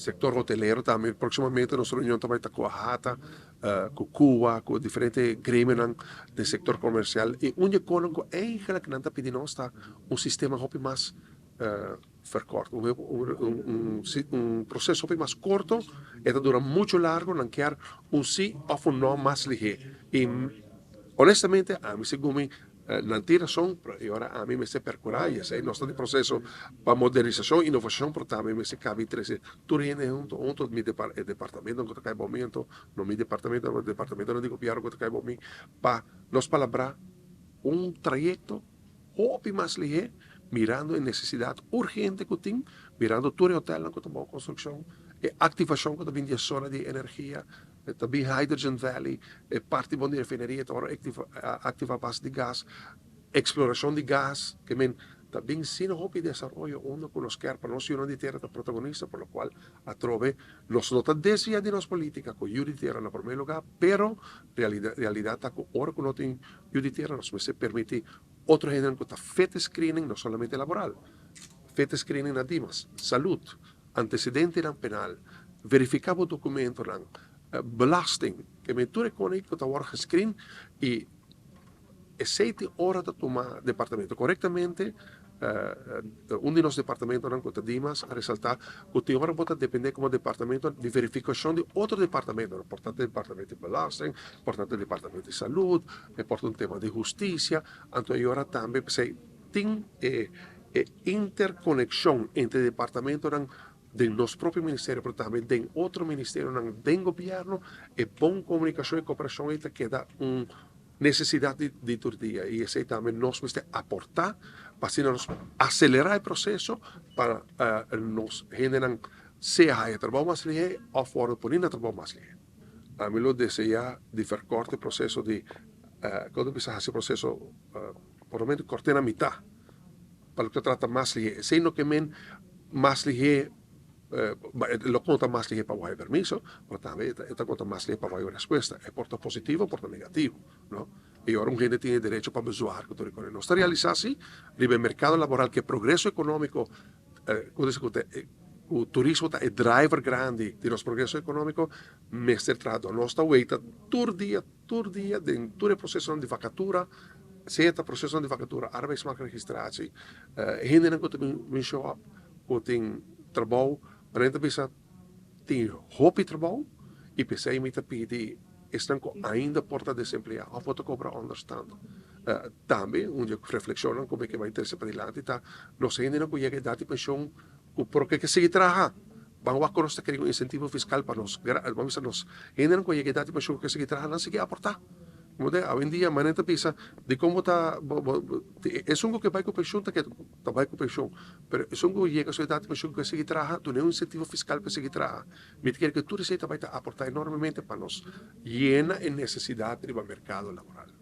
Sector hotelero tambe, próximamente nos reunion ta bai ta ku AHATA, ku CUA, ku diferente gremionan den sector comercial y un di e konan ku eigenlijk nan ta pidi nos ta un sistema hopi mas verkort, un proceso hopi mas corto, e ta dura mucho largo, nan kier un si of un no mas lihé y honestamente ami segun mi Nan tin rason, pero e ora ami mester percura y esey nos ta den proceso pa modernisacion, innovacion, pero tambe mester caba y trece tur hende hunto, hunto mi e departamento cu ta cay bao mi, anto no mi departamento, pero departamentonan di gobierno cu ta cay bao mi, pa nos palabra un trayecto hopi mas lihe, mirando e necesidad urgente cu tin, mirando tur e hotelnan cu ta bao construccion, e activacion cu ta bin di e zona di energia. Ta bin Hydrogen Valley, e parti bon di refineria ta wòrdu aktivá base di gas, eksplorashon di gas, ke men ta bin sino hopi desaroyo unda ku nos kier pa nos yunan di tera ta protagonista, por lo kual atrobe nos no ta desviá di nos polítika ku yu di tera na promé lugá, pero realidat ta ku ora ku no tin yu di tera nos mester permití otro hendenan ku ta fit e screening, no solamente laboral, fit e screening na Dimas, salud. Antecedentenan penal, verifica bo documentonan, belasting, ke men tur e kone ku ta wòrdu gescreen i esei tin ora ta tuma departamento. Korektamente un di nos departamentonan ku ta Dimas a resalta ku tin ora bo ta depende komo departamento di verifikashon di otro departamentonan, por ta departamento di belasting, por ta departamento di salud, e por ta un tema di hustisia, anto e ora tambe p'esei Tin e e interkonekshon entre departamentonan den nos propio ministerio pero tambe den otro ministerionan den gobièrnu, e bon komunikashon i koperashon ei ta keda un nesesidat di di tur dia i esei tambe nos mester aportá pa asina nos aselerá e proseso pa nos hendenan sea haya trabou mas lihé òf wòrdu poni na trabou mas lihé. Ami lo deseá di verkòrt e proseso di kon ta bisa hasi e proseso. Por lo menos corte na mitad pa loke ta trata mas lihé. Esei no ke men mas lihé, lo konta mas lihé pa bo haya permiso, pero tambe e ta konta mas lihé pa bo haya un respuesta. E por ta positivo o por ta negativo, no? I ora un hende tin e derecho pa bezwaar ku tur e kos. Nos ta realisá si riba e merkado laboral ku e progreso ekonómiko ku ta ku ku turismo ta e driver grandi di nos progreso ekonómiko, mester traha dor. Nos ta weita tur dia. Tur dia den tur e procesonan di vacatura, sea ta procesonan di vacatura, arbeidsmarktregistratie, hendenan cu ta bin show up cu tin trabou, pero nan ta bisa tin hopi trabou y p'esey mi ta pidi esnan cu ainda por ta desemplea of bo ta cobra onderstand. Tambe un di e reflexionnan cu mi ke bay trece padilanti ta nos hendenan cu yega edad di pension cu por ke sigui traha. Ban wak ku nos ta kere un insentivo fiskal pa nos ban bisa nos hendenan ku a yega edat di penshon ku ke sigui traha nan sigui aportá. Como te awendia manera ta bisa dikon bo ta bo bo esun ku ke bai ku penshon ta ke ta bai ku penshon pero esun ku yega su edat di penshon ku ke sigui traha dun'é un insentivo fiskal pa e sigui traha. Mi ta kere ku tur esei ta bai ta aportá enormemente pa nos yena e nesesidat riba merkado laboral.